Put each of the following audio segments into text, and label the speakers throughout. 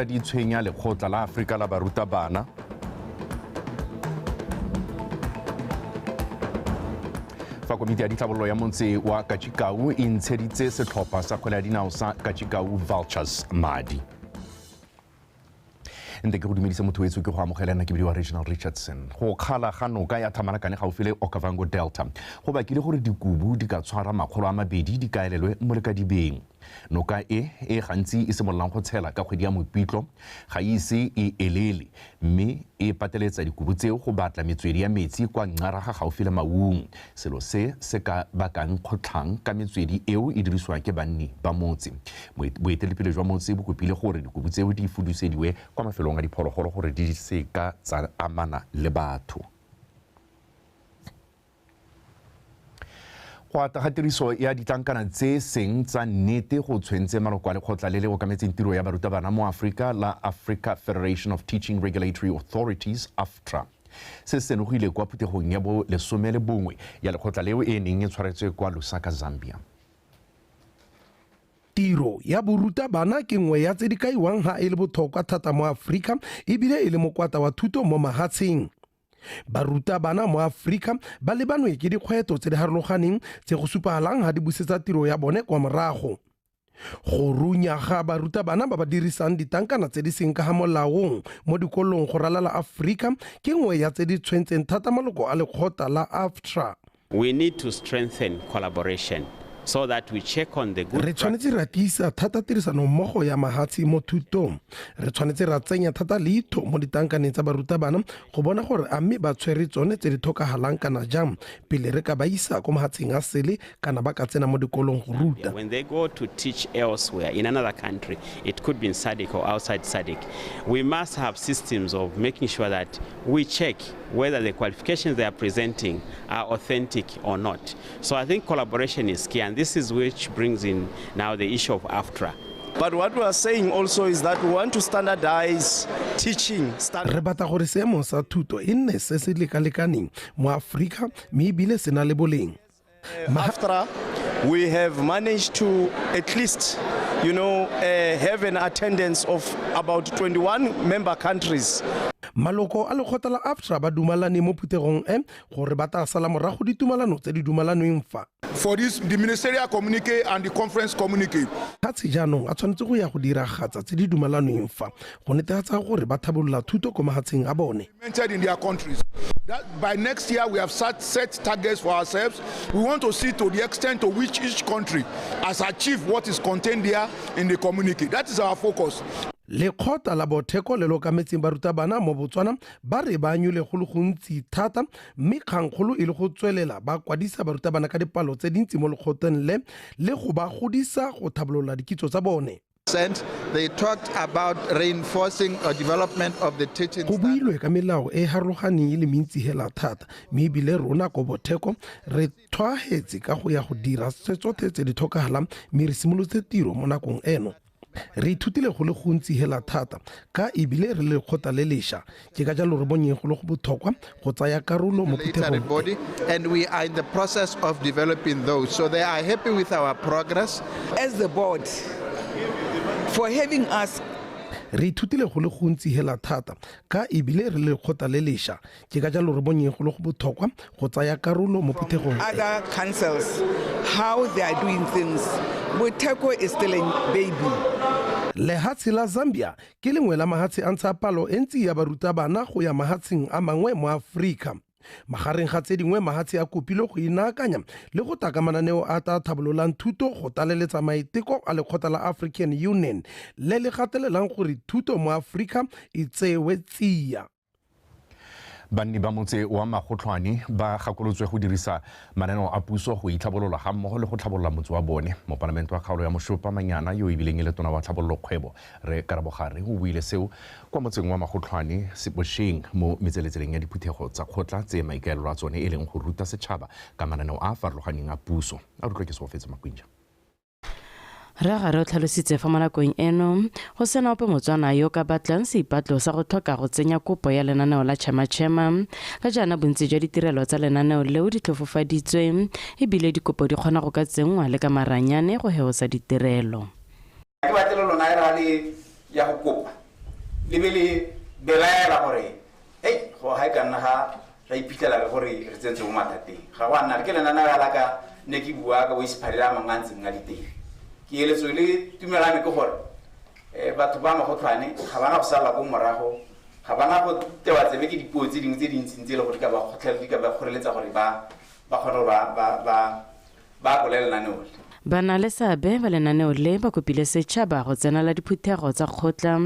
Speaker 1: Di tshwenya lekgotla la Aforika la barutabana. Fa komiti ya ditlhabololo ya motse wa Kachikau e ntsheditse setlhopha sa kgwele ya dinao sa Kachikau Vultures madi. Nte ke go dumedise motho wetsho, ke go amogela nna ke bidiwa Regional Richardson. Go kgala ga noka ya Thamalakane gaufi le Okavango Delta go bakile gore dikubu di ka tshwara 200 di kaelelwe mo lekadibeng. Noka e e gantsi e simololang go tshela ka kgwedi ya Mopitlo ga e ise e elele, mme e pateletsa dikubu tseo go batla metswedi ya metsi kwa Nxaraga gaufi le Maung, selo se se ka bakang kgotlhang ka metswedi eo e dirisiwang ke banni ba motse. Boeteledipele jwa motse bo kopile gore dikubu tseo di fudusediwe kwa mafelong a diphologolo gore di seka tsa amana le batho. Go ata ga tiriso ya ditlankana tse seng tsa nnete go tshwentse maloko a lekgotla le le okametseng tiro ya barutabana mo Aforika la Africa Federation of Teaching Regulatory Authorities, AFTRA. Se senogile kwa phuthegong ya bo 11 ya lekgotla leo e neng e tshwaretswe kwa Lusaka, Zambia.
Speaker 2: Tiro ya borutabana ke nngwe ya tse di kaiwang ha e le botlhokwa thata mo Aforika, ebile e le mokwata wa thuto mo mahatsheng. Barutabana mo Aforika ba lebanwe ke dikgwetlho tse di harologaneng tse go supagalang ha di busetsa tiro ya bone kwa morago. Go runya ga barutabana ba ba dirisang ditankana tse di seng ka ga molaong mo dikolong go ralala Aforika ke nngwe ya tse di tshwentseng thata maloko a lekgotla la AFTRA.
Speaker 3: We need to strengthen collaboration so that we check on the good
Speaker 2: Re tshwanetse ra tiisa thata tirisanommogo ya mahatshe mo thutong. Re tshwanetse ra tsenya thata leitho mo ditankaneng tsa barutabana go bona gore a mme ba tshwere tsone tse di tlhokagalang kana jang pele re ka ba isa ko mahatsheng a sele kana ba ka tsena mo dikolong go ruta.
Speaker 3: When they go to teach elsewhere in another country, it could be in SADC or outside SADC, we must have systems of making sure that we check whether the qualifications they are presenting are authentic or not. So I think collaboration is key, and this is which brings in now the issue of AFTRA.
Speaker 4: But what we are saying also is that we want to standardize teaching.
Speaker 2: Re batla gore seemo sa thuto e nne se se lekalekaneng mo Aforika, mme ebile se na le boleng.
Speaker 4: After we have managed to at least have an attendance of about 21 member countries.
Speaker 2: Maloko a lekgotla la AFTRA ba dumalane mo phuthegong e gore ba tla sala morago ditumalano tse di dumalanweng fa.
Speaker 5: For this, the ministerial communique and the conference communique.
Speaker 2: Hatshe jaanong a tshwanetse go ya go diragatsa tse di dumalanweng fa go netefatsa gore ba tlhabolola thuto ko mahatsheng a bone.
Speaker 5: In their countries. That by next year we have set targets for ourselves. We want to see to the extent to which each country has achieved what is contained there in the communique. That is our focus.
Speaker 2: Lekgotla la Botheko le le okametseng barutabana mo Botswana ba re ba anyule go le gontsi thata, mme kgangkgolo e le go tswelela ba kwadisa barutabana ka dipalo tse dintsi mo lekgotleng le le go ba godisa go tlhabolola dikitso tsa bone.
Speaker 6: They talked about reinforcing or development of the teaching.
Speaker 2: Go builwe ka melao e harologaneng e le mentsi hela thata, mme ebile rona ko Botheko re tshwahetse ka go ya go dira se tsotlhe tse di tlhokagalang, mme re simolotse tiro mo nakong eno. Re ithutile go le gontsi hela thata ka ebile re le lekgotla le lešwa, ke ka jalo re bonyeng go le go botlhokwa go tsaya karolo mo phuthegong.
Speaker 6: And we are in the process of developing those. So they are happy with our progress.
Speaker 7: As the board, for having us.
Speaker 2: Re ithutile go le gontsi hela thata ka ebile re le lekgotla le lešwa, ke ka jalo re bonyeng go le go botlhokwa go tsaya karolo mo phuthegong.
Speaker 7: Other councils, how they are doing things. Botheko is still a baby.
Speaker 2: Lehatshe la Zambia ke lengwe la mahatshe a ntsha palo e ntsi ya barutabana go ya mahatsheng a mangwe mo Aforika. Magareng ga tse dingwe, mahatshe a kopile go inaakanya le go taka mananeo a tla tlhabololang thuto go tlaleletsa maiteko a lekgotla la African Union le le gatelelang gore thuto mo Aforika e tsewe tsia.
Speaker 1: Banni ba motse wa Magotlhwane ba gakolotswe go dirisa mananeo a puso go itlhabolola ga mmogo le go tlhabolola motse wa bone. Mopalamente wa kgaolo ya Moshopa Manyana yo e bileng e le tona wa tlhabololo kgwebo re Karabo Gare o buile seo kwa motseng wa Magotlhwane bošeng mo metseletseleng ya diphuthego tsa kgotla tse maikaelelo a tsone e leng go ruta setšhaba ka mananeo a a farologaneng a puso. A utlwa ke Segofetse Makwinja.
Speaker 8: Rre Gare o tlhalositse fa mo nakong eno go sena ope Motswana yo ka batlang seipatlo sa go tlhoka go tsenya kopo ya lenaneo la Chema-Chema, ka jaana bontsi jwa ditirelo tsa lenaneo leo di tlhofofaditswe ebile dikopo di kgona go ka tsenngwa le ka maranyane go heosa ditirelo.
Speaker 9: Ke batle le lona e ra le ya go kopa. Le be le belaela gore ei go ga e ka nna ga ra iphitlhela le gore re tsentse mo mathateng. Ga go a nna ke lenaneo la ka ne ke bua ka boisepharele a mangwe a ntseng a diteng. Ke eletso le tumelo ya me ke gore batho ba Magotlhwane ga bana go sala ko morago, ga bana go tewa tsebe ke dipuo tse dingwe tse dintsintsi tse e le gore di ka ba kgotlhela, di ka ba kgoreletsa gore ba kgone gore ba akole lenaneo le.
Speaker 8: Bana le seabe ba lenaneo le ba kopile setšhaba go tsenela diphuthego tsa kgotla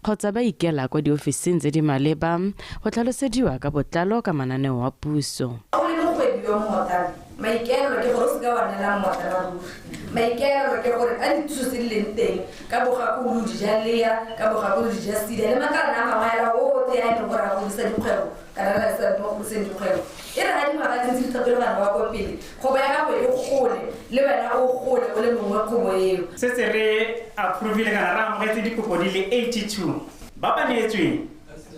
Speaker 8: kgotsa ba ikela kwa diofising tse di maleba go tlhalosediwa ka botlalo ka mananeo a puso.
Speaker 10: O le mokgwebi yo mmotlana, maikaelelo ke gore o seka wa nnela mmotlana ruri. Maikaelelo ke gore a dithuso tse di leng teng ka bogakolodi ja lea, ka bogakolodi ja SEDA le makalana a mangwe a la otlhe a e leng gore a godisa dikgwebo kana re sa mo godiseng dikgwebo. E re ga dingwaga tse ntse di tlhapelogana wa ko pele, kgwebo ya gago e gole le wena o gole o le mongwe kgwebo eo.
Speaker 11: Setse re approvile kana re amogetse dikopo di le 82 ba ba neetsweng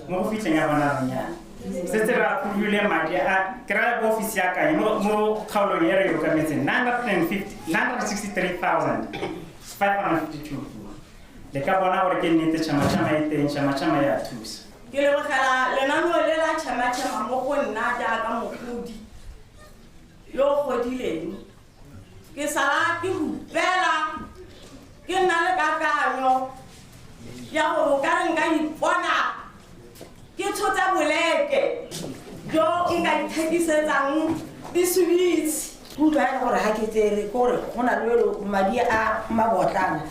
Speaker 11: mo go fitlheng ya bona nyana. Setse re approvile madi a kry-a office ya Kanye mo kgaolong e re e okametseng 963,552. Le ka bona gore ke nnete Chama Chama e teng, Chama Chama ya thusa.
Speaker 12: Ke lebogela lenaneo le la Chama Chama mo go nna jaaka mogodi yo o godileng. Ke sala ke hupela, ke nna le kakanyo ya gore o ka re nka ipona ke tshotse boleke jo nka ithekisetsang diswitsi.
Speaker 13: Ke utlwa e le gore ga ke tsere ke gore go na le madi a mabotlana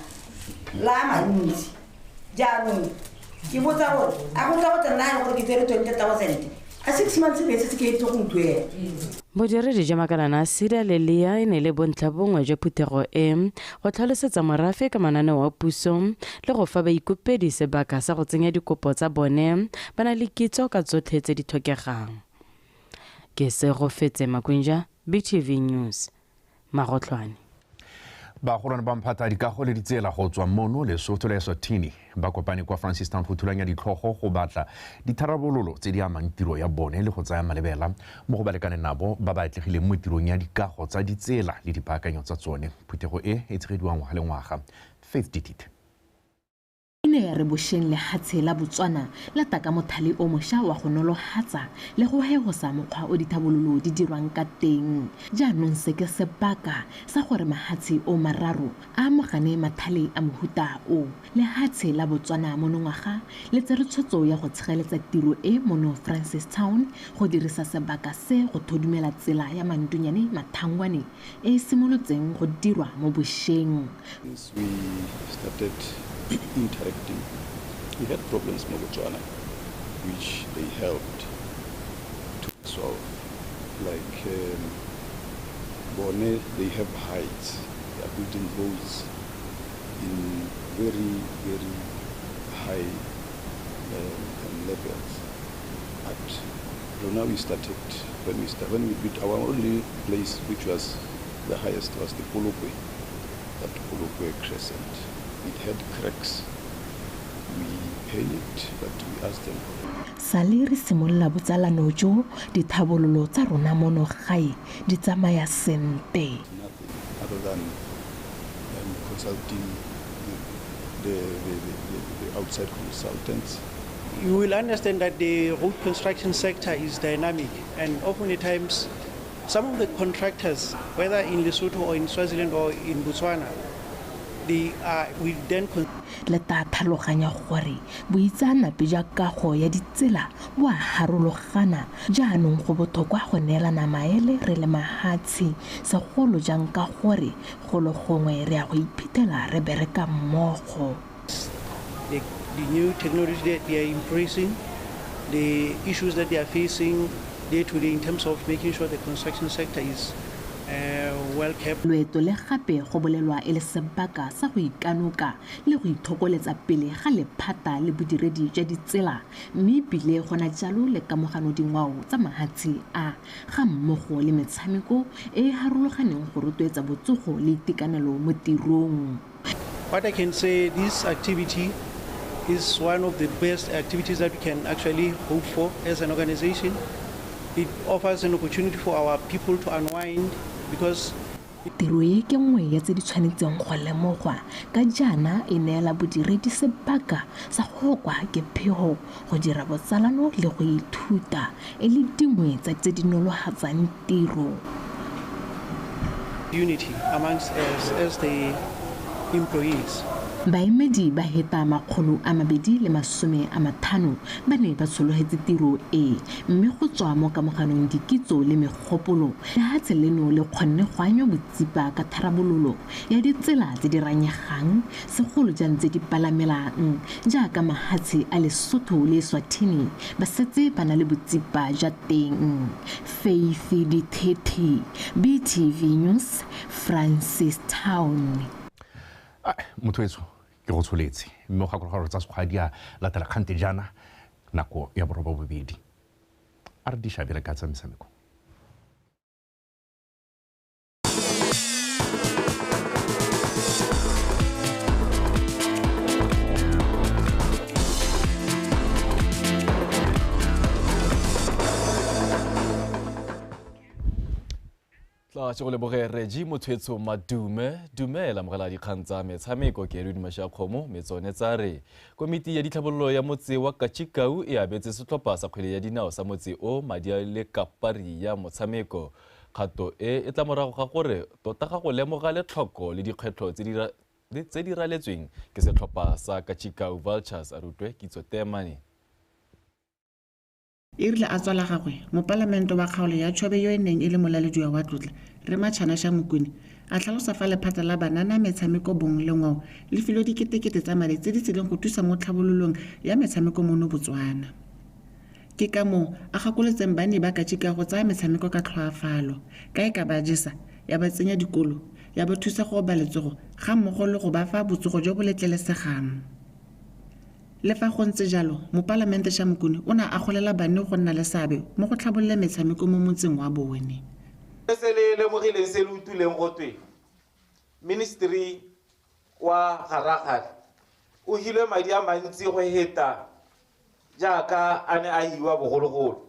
Speaker 13: la a mantsi. Jaanong ke botsa gore a go tla go tsena e le gore ke tsere 20,000 a 6 months be setse ke etse go ntuela.
Speaker 8: Bodiredi jwa makalana a SEDA le LEA e ne le bontlha bongwe jwa phuthego e go tlhalosetsa morafe ka mananeo a puso le go fa baikopedi sebaka sa go tsenya dikopo tsa bone ba na le kitso ka tsotlhe tse di tlhokegang. Ke Segofetse Makwinja, BTV News, Magotlhwane.
Speaker 1: Bagolwane ba mphata dikago le ditsela go tswa mono Lesotho le Eswatini ba kopane kwa Francistown go thulanya ditlhogo go batla ditharabololo tse di amang tiro ya bone le go tsaya malebela mo go balekaneng nabo ba ba atlegileng mo tirong ya dikago tsa ditsela le dipaakanyo tsa tsone. Phuthego e e tshegediwa ngwaga le ngwaga. Faith Ditite.
Speaker 14: E ne ya re bošeng lehatshe la Botswana la taka mothale o mošwa wa go nolohatsa le go hegosa mokgwa o dithabololo di dirwang ka teng. Jaanong se ke sebaka sa gore mahatshe o mararo a amogane mathale a mohuta o. Lehatshe la Botswana monongwaga le tsere tshwetso ya go tshegeletsa tiro e mono Francistown go dirisa sebaka se go thodumela tsela ya Mandunyane Mathangwane e e simolotseng go dirwa mo bošeng.
Speaker 15: Since we started interacting, we had problems in Botswana, which they helped to solve. Like Bone, they have heights. They are building roads in very, very high levels. But now we started, when we built our only place, which was the highest, was the Polokwe, that Polokwe Crescent. It had cracks. We panicked, but we asked them.
Speaker 14: Sale re simolola botsalano jo dithabololo tsa rona mono gae di tsamaya sente.
Speaker 15: Nothing other than consulting the outside consultants.
Speaker 16: You will understand that the road construction sector is dynamic, and often at times some of the contractors, whether in Lesotho or in Swaziland or in Botswana, they are we then
Speaker 14: le ta tlhaloganya gore boitseanape jwa kago ya ditsela bo a harologana. Jaanong go botlhokwa go neelana maele re le mahatshe, segolo jang ka gore golo gongwe re ya go iphitlhela re bereka mmogo.
Speaker 16: The new technology that they are embracing, the issues that they are facing day to day in terms of making sure the construction sector is well kept.
Speaker 14: Loeto le gape go bolelwa e le sebaka sa go ikanoka le go ithokoletsa pele ga lephata le bodiredi jwa ditsela, mme ebile gona jalo le kamogano dingwao tsa mahatshe a ga mmogo le metshameko e e harologaneng go rotloetsa botsogo le itekanelo mo tirong.
Speaker 16: What I can say, this activity is one of the best activities that we can actually hope for as an organization. It offers an opportunity for our people to unwind, because
Speaker 14: Tiro e ke nngwe ya tse di tshwanetseng go lemogwa ka jaana e neela bodiredi sebaka sa go kwa ke phego, go dira botsalano le go ithuta e le dingwe tsa tse di nolofatsang tiro.
Speaker 16: Unity amongst us as the employees.
Speaker 14: Baemedi ba heta 250 ba ne ba tshologetse tiro e, mme go tswa mo kamoganong dikitso le megopolo, lehatshe leno le kgonne go anywa botsipa ka tharabololo ya ditsela tse di ranyegang, segolo jang tse di palamelang jaaka mahatshe a Lesotho le Eswatini ba setse ba na le botsipa jwa teng. Faith Dithethe, BTV News, Francistown.
Speaker 1: Motho etso ke go tsholetse mme o gakologa gore tsa sekgwa di a latela kgante jaana nako ya 8:30. A re di shabele ka tsa metshameko.
Speaker 17: Tla go leboge Regi Motshwetso Madume. Dumela mogela dikgang tsa metshameko ke Edwin Mashakgomo metsone tsa re komiti ya ditlhabololo ya motse wa Kachikau e abetse setlhopha sa kgwele ya dinao sa motse o madi a le kapari ya motshameko. Kgato e e tla morago ga gore tota ga go lemoga letlhoko le dikgwetlho tse di raletsweng ke setlhopha sa Kachikau Vultures. A rutwe Kitso Temane.
Speaker 18: E rile a tswa la gagwe, mopalamente wa kgaolo ya Chobe yo e neng e le molalediwa wa tlotla, Rre Machana Shamukuni, a tlhalosa fa lephata la banana, metshameko, bong le ngwao le filwe diketekete tsa madi tse di tsileng go thusa mo tlhabololong ya metshameko mono Botswana. Ke ka moo a gakoletseng banni ba Kachikau go tsaya metshameko ka tlhoafalo, ka e ka ba jesa, ya ba tsenya dikolo, ya ba thusa go oba letsogo ga mmogo le go ba fa botsogo jo bo letlelesegang. Le fa go ntse jalo, mopalamente Shamukuni o ne a golela banni go nna le seabe mo go tlhabololeng metshameko mo motseng wa bone.
Speaker 9: Se le lemogileng se le utlwileng go twe ministry wa Garagare o hilwe madi a mantsi go heta jaaka a ne a hiwa bogologolo.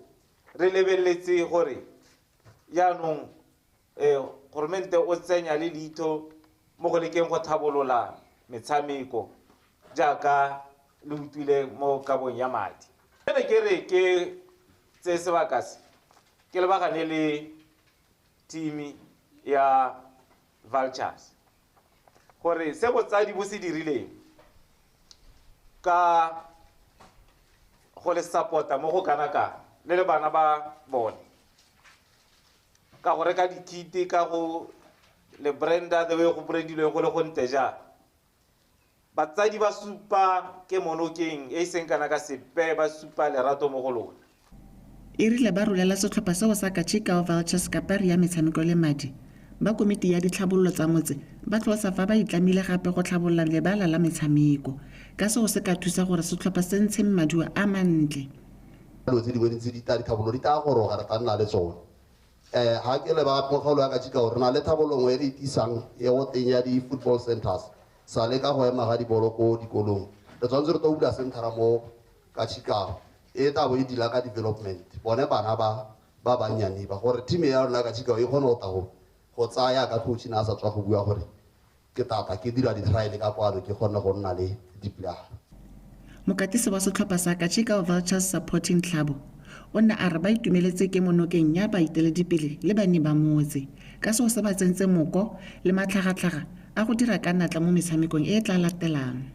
Speaker 9: Re lebeletse gore jaanong goromente o tsenya le leitho mo go lekeng go tlhabolola metshameko jaaka le utlwile mo kabong ya madi. Ke ne ke re ke tse sebaka se ke lebagane le team ya Vultures gore se botsadi bo se dirileng ka go le support-a mo go kana kang le le bana ba bone, ka go reka dikite, ka go le branda the way go brandilweng go le go ntle jang. Batsadi ba supa ke monokeng e seng kana ka sepe, ba supa lerato mo go lona.
Speaker 18: E rile ba rolela setlhopha seo sa Kachikau Vultures kapari ya metshameko le madi, ba komiti ya ditlhabololo tsa motse ba tlhalosa fa ba itlamile gape go tlhabolola lebala la metshameko, ka seo se ka thusa gore setlhopha se ntshe maduo a mantle.
Speaker 19: Dilo tse dingwe tse di tla ditlhabololo di tla goroga, re tla nna le tsone. Ha ke le ba kgaolo ya Kachikau re na le tlhabololo nngwe e re itisang e go teng ya di-football centers, sa le ka go ema ga dibolo ko dikolong. Re tshwanetse re tlo bula centera mo Kachikau e tla bo e dila ka development bone bana ba ba bannyane ba, gore team ya rona Kachikau e kgone go tla go tsaya ka coach na a sa tswa go bua gore ke tata ke dira di-trial ka kwano ke kgone go nna le di-player.
Speaker 18: Mokatisi wa setlhopha sa Kachikau Vultures Supporting Club o ne a re ba itumeletse ke monokeng ya baeteledipele le banni ba motse, ka seo se ba tsentse moko le matlhagatlhaga a go dira ka natla mo metshamekong e e tla latelang.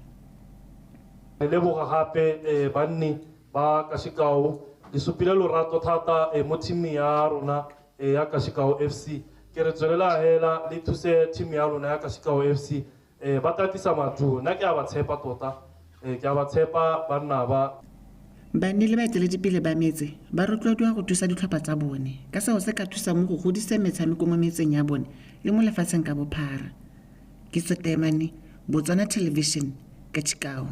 Speaker 20: Re leboga gape banni ba Kachikau, le supile lorato thata mo team ya rona ya Kachikau FC. Ke re tswelela hela le thuse team ya rona ya Kachikau FC, ba tlatisa maduo. Nna ke a ba tshepa tota, ke a ba tshepa banna ba.
Speaker 18: Banni le baeteledipele ba metse ba rotloediwa go thusa ditlhopha tsa bone, ka seo se ka thusa mo go godiseng metshameko mo metseng ya bone le mo lefatsheng ka bophara. Kitso Temane, Botswana Television, Kachikau.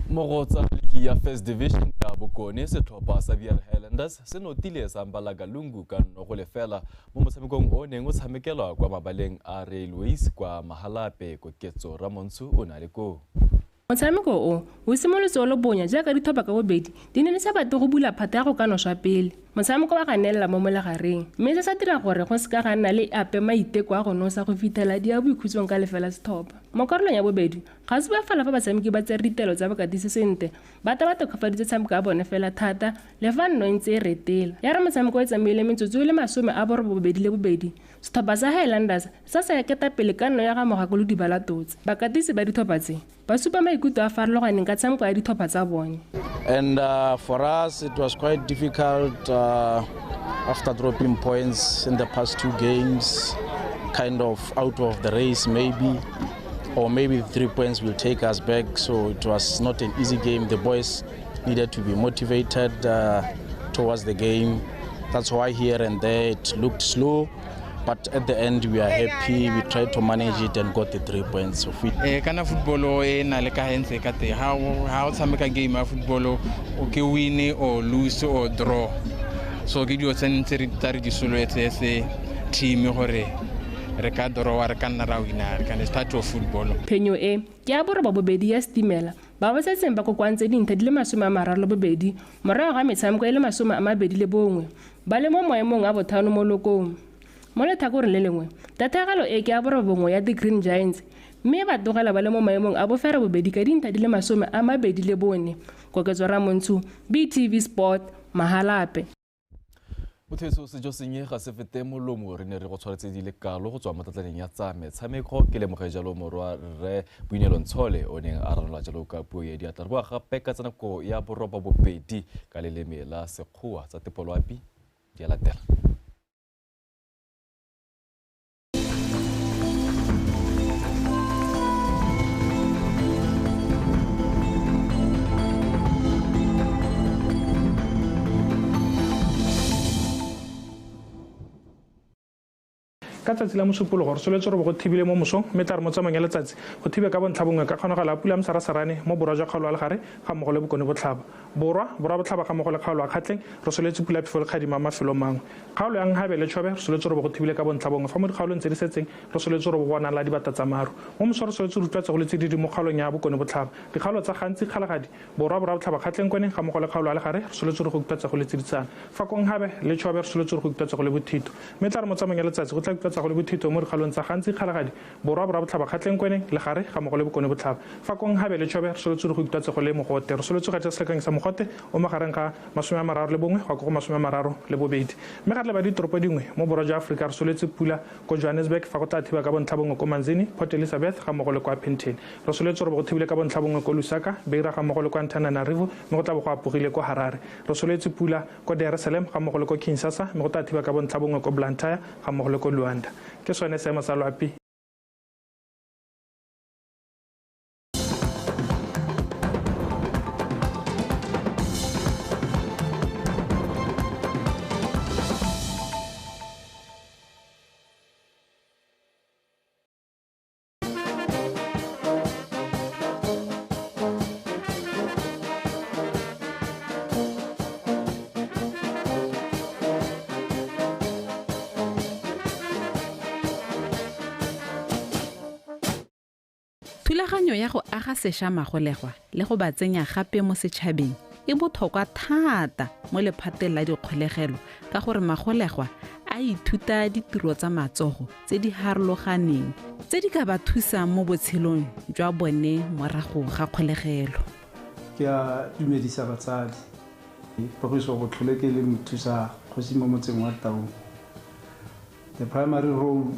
Speaker 17: Mo go tsa ligi ya First Division ya Bokone, setlhopha sa VR Highlanders se notile sa Mbalakalungu ka 0-0 mo motshamekong o neng o tshamekelwa kwa mabaleng a Railways kwa Mahalape. Koketso Ramontsho o na le koo.
Speaker 21: Motshameko o o simolotse o le bonya jaaka ditlhopha ka bobedi di ne di sa batle go bula phata ya go ka noswa pele. Motshameko wa ganelela mo molegareng mme se sa dira gore go seka ga nna le ape maiteko a go nosa go fitlhela di ya boikhutsong ka lefela setlhopha. Mo karolong ya bobedi ga se bua fela fa batshameki ba tsere ditaelo tsa bokatisi sentle, ba ta ba tokafaditse tshameko ya bone fela thata le fa nno e ntse e retela. Ya re motshameko e tsamaile metsotso e le 82, setlhopha sa Highlanders sa se eketa pele ka nno ya ga Mogakolodi ba latotse. Bakatisi ba ditlhopha tse ba supa maikutlo a farologaneng ka tshameko ya ditlhopha tsa bone.
Speaker 22: And for us it was quite difficult after dropping points in the past 2 games, kind of out of the race maybe, or maybe 3 points will take us back. So it was not an easy game. The boys needed to be motivated towards the game. That's why here and there it looked slow, but at the end we are happy. We tried to manage it and got the 3 points. So
Speaker 23: kana football e na le ka hentse ka te ha o tshameka game ya football o ke win or lose or draw. So ke dilo tse ntse re tla re di solwetse se team gore re ka draw re ka nna ra wina re kana start of football.
Speaker 21: Phenyo e ke ya borobabobedi ya Stimela ba ba setseng ba kokoantse dintlha di le 32 morago ga metshameko e le 21 ba le mo maemong a bothano mo lokong. Mo letlhakoreng le lengwe tatlhegelo e ke ya borobongwe ya The Green Giants mme ba tlogela ba le mo maemong a boferabobedi ka dintlha di le 24. Koketso Ramontsho, BTV Sport, Mahalape.
Speaker 17: Motho sejo senye ga se fete molomo re ne re go tshwaretse di le kalo go tswa mo tlatlaneng ya tsa metshameko. Ke lemoge jalo morwa rre Boineelo Ntshole o neng a ranola jalo ka puo ya diatla. Re boa gape ka tsa nako ya 8:30 ka leleme la Sekgowa tsa tepoloapi di a latela.
Speaker 24: Ka tsatsi la mosupologo re soletse gore go thibile mo mosong mme tla re mo tsamayng ya letsatsi go thibe ka bontlha bongwe ka kgonagalo ya pula mosarasarane mo borwa jwa kgaolo ya legare ga mmogo le bokone botlhaba. Borwa botlhaba ga mmogo le kgaolo ya Kgatleng re soletse pula phefo le kgadima mafelong mangwe. Kgaolo ya Nhabe le Chobe re soletse gore go thibile ka bontlha bongwe fa mo dikgaolong tse di setseng re soletse gore go bonala dibata tsa maru. Mo moso re soletse re utlwatse go le tsididi mo kgaolong ya bokone botlhaba. Dikgaolo tsa Gantsi, Kgalagadi, borwa botlhaba, Kgatleng kone ga mmogo le kgaolo ya legare re soletse gore go utlwatse go le tsiditsana. Fa ko Nhabe le Chobe re soletse gore go utlwatse go le bothito mme tla re mo tsamayng ya letsatsi go tla utlwatsa go le bothito mo dikgaolong tsa Gantsi, Kgalagadi, borwa botlhaba, Kgatleng kone, legare ga mmogo le bokone botlhaba. Fa ko Nhabe le Chobe re soletse go utlwatse go le mogote. Re soletse go tsa selekanyo sa mogote o magareng ga 31 go ya ko go 32. Mme ga re leba ditoropo dingwe mo borwa jwa Aforika re soletse pula ko Johannesburg fa go tla thiba ka bontlha bongwe ko Manzini, Port Elizabeth ga mmogo le kwa Penton. Re soletse gore go thibile ka bontlha bongwe ko Lusaka, Beira ga mmogo le kwa Antananarivo mme go tla bo go apogile ko Harare. Re soletse pula ko Dar es Salaam ga mmogo le ko Kinshasa mme go tla thiba ka bontlha bongwe ko Blantyre ga mmogo le ko Luanda. Ke sone seemo sa loapi.
Speaker 25: Thulaganyo ya go aga sešwa magolegwa le go ba tsenya gape mo setšhabeng e botlhokwa thata mo lephateng la dikgolegelo ka gore magolegwa a ithuta ditiro tsa matsogo tse di harologaneng tse di ka ba thusang mo botshelong jwa bone morago ga kgolegelo.
Speaker 26: Ke a dumedisa batsadi. Pogiso Botlhole ke le mothusa kgosi mo motseng wa Taung. The primary role